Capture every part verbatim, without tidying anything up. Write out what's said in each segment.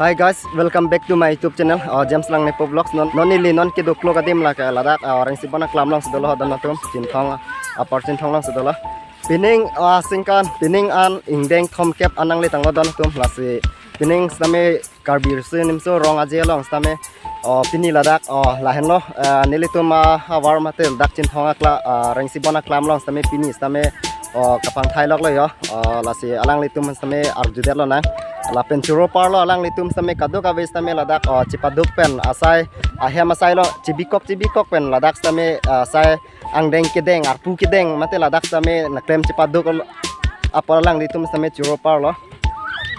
Hi guys, welcome back to my YouTube channel, uh, James Langnepo Vlogs. Non, non neli non kedo-klok adim lake ladak, uh, Rengsibon aklam alongsi dolo, don atum, Chinthong, uh, Upper Chinthong alongsi dolo. Pining, uh, singkan, pining an ingdeng thomkep an nangle tanglo don atum, lasi pining sitame Karbi Riso Nimso Rong Aje along sitame, uh, pini ladak, uh, lahenlo, uh, nelitum, uh, ahavar mate ladak Chinthong akla, uh, Rengsibon aklam along sitame pini sitame, uh, kapangthai loklo yo. Uh, lasi alanglitum sitame arjudetlo nang. Lapen choro parlo alanglitum sitame kadokave sitame ladak, uh, chipaduk pen asai, ahem asai lo chibikok chibikok pen ladak sitame, uh, asai angdeng kedeng, arpu kedeng mate ladak sitame nangklem chipaduk apot alanglitum sitame choro parlo.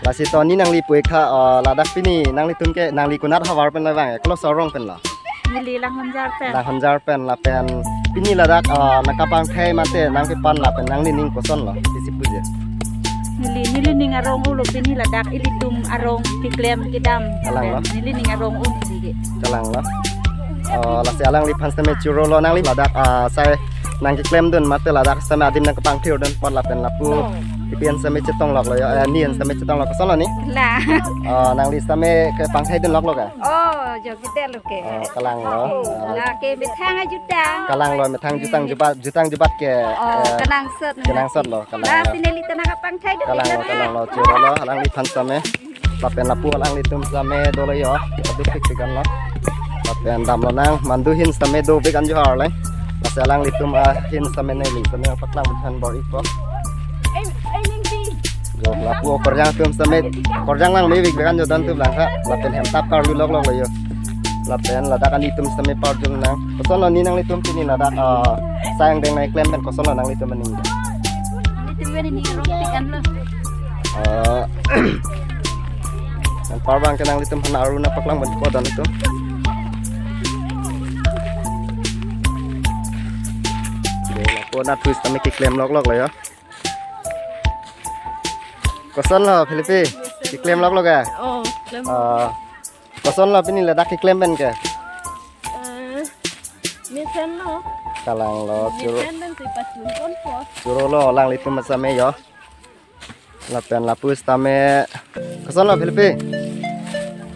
Lasi to ni nangli pu-ik tha, uh, ladak pini nanglitum ke nangli konat ahavar pen labang, eh, kolo-so arong pen lo? Neli Langhonjar pen. Langhonjar pen lapen pini ladak, uh, nangkapangthai mate nangkepan lapen nanglining kosonlo, isi puji. Neli, nelining arong ulo pini ladak ilitum arong keklem kedam. Kalang lo? Nelining arong un sige. Kalang lo. Oh, lasi alangliphan sitame chorolo nangli ladak, ah, asai nangkeklemdun mate ladak sitame adim nangkepangthirdun apot lapen lapu. Oh. Ipi an sitame chetong loklo yo, eh, ni an sitame chetong lok, kosonlo ni? La. Oh, nangli sitame kepangthaidun loklo ke? Oh, jo kita lo ke. Oh, kalang lo. Oh, ah, la ke methang ajutang. Kalang lo, methang jutang jubat, jutang jubat ke, oh, eh, kenangsot. Kenangsot lo, kalang lo. La, si neli ta nangkapangthaidun. Kalang lo, kalang lo, chorolo, alangliphan sitame. Lapen lapu alanglitum sitame dolo yo, aduk pikpik anlo. Lapen damlo nang, mandu ahin sitame dovek an johar le. Lasi alanglitum ahin sitame neli sitame paklang buthan bor-ipo. Eh, eh, Ningti. Jo, lapu korjang atum sitame, korjang langmevek vek an jo don atum lang ha. Lapen hemtap karlu lokloklo yo. Lapen ladak an itum sitame parjul nang. Kosonlo ni nanglitum pini ladak, ah, asai angdeng nangklem pen kosonlo nanglitum aning? Nanglitum pini ni rong tik anlo. Ah, nang parbang ke nanglitum hana aru nangpaklang pen po don atum. Dei, lapu nat twist kami keklem lokloklo yo. Kosonlo, Philippy? Keklem loklok ya? Oh, klem. Ah, kosonlo pini ladak keklem pen ke? Eh, mesen lo. Kalang lo, choro. Mesen dan si pachun konpo. Chorolo, alanglitum sitame yo. Lapen lapu sitame. Kosonlo, Philippy?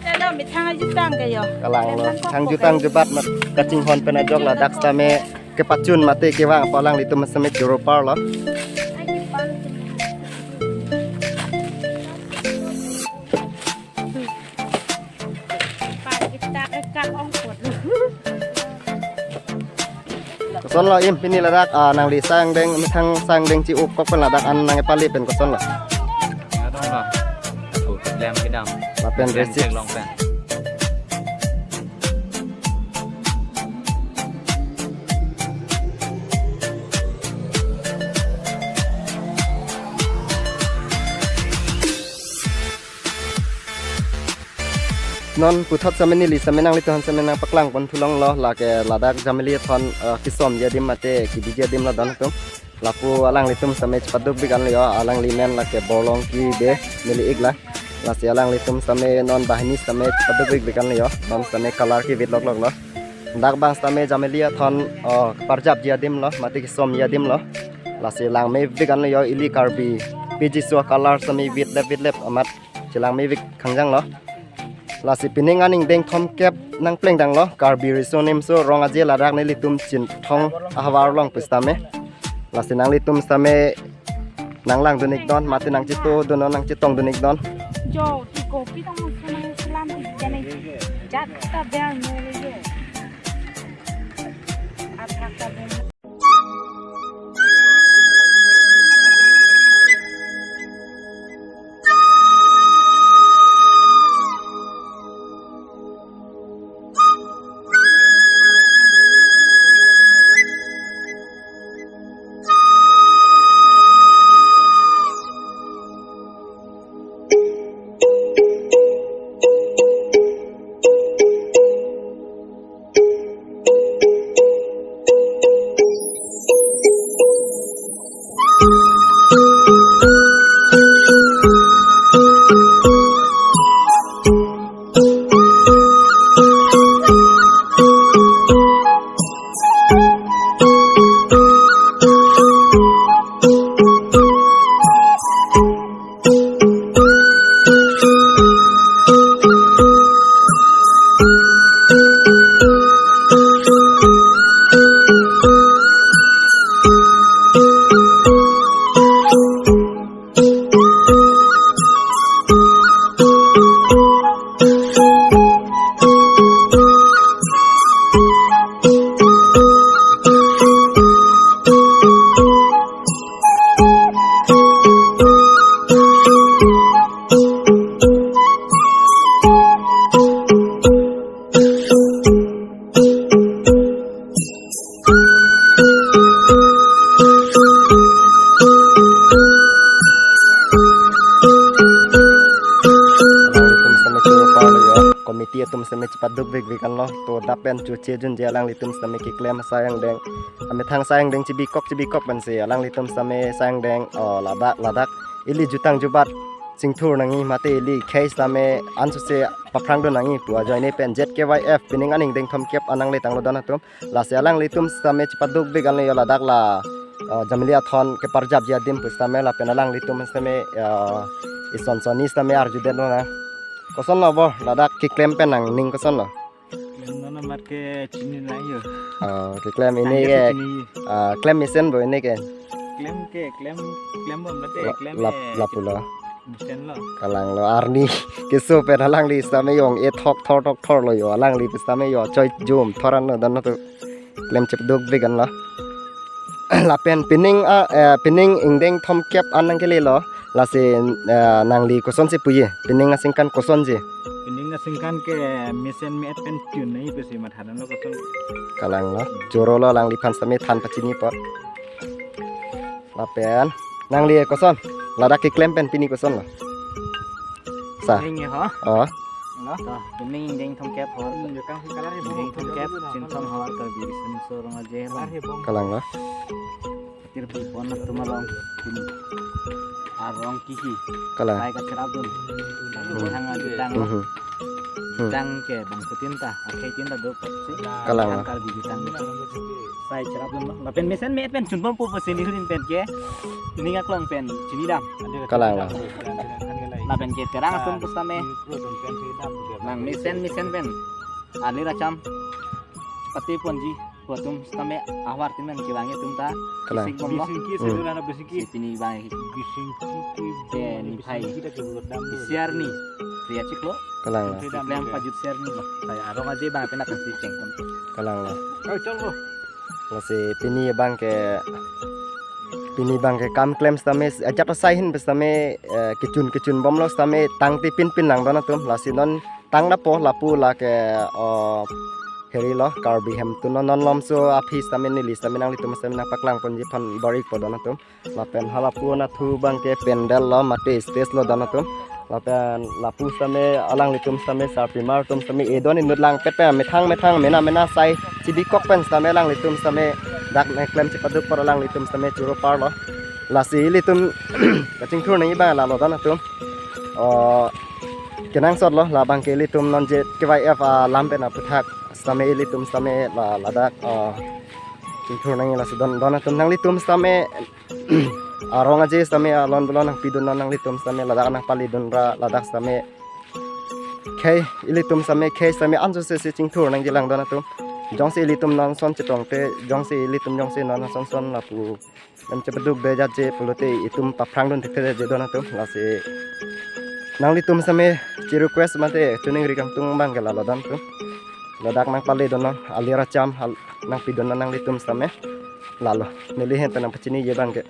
Chalo, methang ajutang ke yo. Kalang lo, methang jutang jubat mat kachinghon pen ajok ladak sitame kepachun mate kevang apot alanglitum sitame choro parlo. Kosonlo im pini ladak, ah, nangli asai angdeng, methang asai angdeng chi-up kok pen ladak an nangkepale pen kosonlo? Ngadong lo. Aku keklem kedam. Lapen keklem receipt. Cek long pen. Non puthot sitame neli sitame nanglitum sitame nangpaklang pon thulonglo, lake ladak Jamili athon, eh, kisomji adim mate kebiji adim lo don atum. Lapu alanglitum sitame chipaduk bik anlo yo, alangli men lake Borlongki Bey neli-ik lang. Lasi alanglitum sitame non banghini sitame chipaduk bik bik anlo yo, non sitame color kevit lokloklo. Dak bang sitame Jamili athon, oh, parjapji adim lo, mate kisomji adim lo. Lasi langmevek anlo yo, ili Karbi P G S O color sitame vitlep vitlep amat chelangmevek khangjang lo. Lasi pining an ingdeng thomkep nangplengdang lo, Karbi Riso Nimso Rong Aje ladak nelitum Chinthong ahavar along pusitame. Lasi nanglitum sitame nanglangdun-ik non, mate nangchitodun non, nangchitongdun-ik non. Jo, ti kopi tong selam selam di jane jat ta bel mo le ye. Athak ta bel. committee atum sitame chepaduk vek vek anlo, to dak pen choche junje alanglitum sitame keklem asai angdeng, amethang asai angdeng chibikok chibikok pensi alanglitum sitame asai angdeng, oh, ladak ladak ili jutang jubat chingthur nangji mate ili khei sitame ansose paphrangdun nangji pu ajoine pen Z K Y F pining aning dengthomkep an nangle tanglo don atum. Lasi alanglitum sitame chepaduk vek anlo yo ladak la, uh, Jamili Athon keparjapji adim pu sitame lapen alanglitum sitame, uh, ison sonni sitame arjudetlo na. Kosonlo bo ladak keklem pen nangning kosonlo? Klem non amat ke chini lang yo. Oh, keklem ini Tangke ke, chini. Uh, klem mesen bo ini ke. Klem ke, klem, klem bom late, La-, klem lap-, eh, lapulo. Mesen lo. Kalanglo arni keso pen alangli sitame yo-ong-e thok thor thok thorlo yo, alangli sitame yo choi jum thor anlo don atum. Klem chepaduk vek anlo. Lapen pining a, eh, pining ingdeng thomkep an nangkelelo. Lasi, eh, nangli kosonsi puji? Pining aningkan kosonsi? Pining aningkan ke mesen me-et pen tun nangji pusi matha dunlo koson. Kalanglo. Chorolo alangliphan sitame than pachini apot. Lapen nangli koson? Ladak keklem pen pini kosonlo? Sa. Ning ho? Oh. Lo. To, pining ingdeng thomkep ho. Hmm, jokang si kalar ni. Ingdeng thomkep, Chinthong havar Karbi Riso Nimso Rong Aje along. Kalanglo. Tir pi pon atum along. Pini. Arong kihi. Kalang. Sai kacherapdun. Hmm. Thang adi tang. Hmm. Hmm. Tang ke bangkutin ta, akhei tin ta do pasi. Kalang. Tang Karbi jutang. Sai cherapdunlo. Lapen mesen me-et pen chunpon po pusi nihurin pen ke. Ning aklong pen chinidam. Kalanglo. Lapen ke terang atum pusitame. Nang mesen mesen pen. Alir acham. Pati ponji. Pu atum sitame ahavar tin pen kevang atum ta. Kalang. Bising bomlo. Bisingki Hmm. sedu lana bisingki. Si pini bang. Bisingki ki Ke ni phai. Bisingki ta kevang dam. Siar ni. Ria chiklo. Kalanglo. Klem pajut siar ni lo. Saya arong aje bang pena kasi cheng pon. Kalanglo. Oh, chol ko. Lasi pini abang ke, pini abang ke kam klem sitame ajat asai ahin sitame, eh, kechun kechun bomlo sitame tangte pinpin lang don atum. Lasi non tang lapo lapu lake, oh, heri lo Karbi hem tu non non lomso aphi sitame neli sitame nanglitum sitame nangpaklang ponji aphan bar-ikpo don atum. Lapen halapu nathu abang ke pandal lo mate stage lo don atum. Lapen lapu sitame alanglitum sitame sarpimar atum sitame edon inut langpet pen methang methang mena mena asai chibikok pen sitame alanglitum sitame dak nangklem chepaduk apot alanglitum sitame choro parlo. Lasi ilitum kachingthur nangji abang lalo don atum. Oh, kenangsotlo labang ke ilitum non Z K Y F alam pen aputhak sitame ilitum sitame la ladak, oh, chingthur nangji lasi don don atum nanglitum sitame arong aje sitame alon belon nangpidun non nanglitum sitame ladak nangpalidun ra ladak sitame khei ilitum sitame khei sitame ansose si chingthur nangji lang don atum. Jongsi ilitum non ason chetongte jongsi ilitum jongsi non ason son lapu klem chepaduk de jat je pulote itum paphrangdun thekthe je don atum. Lasi nanglitum sitame chi request mate choningri kangtung abang ke lalo don atum. Ladak nangpalidun non alir acham hal nangpidun non nanglitum sitame lalo. Neli ahin pen nangpachiniji abang ke.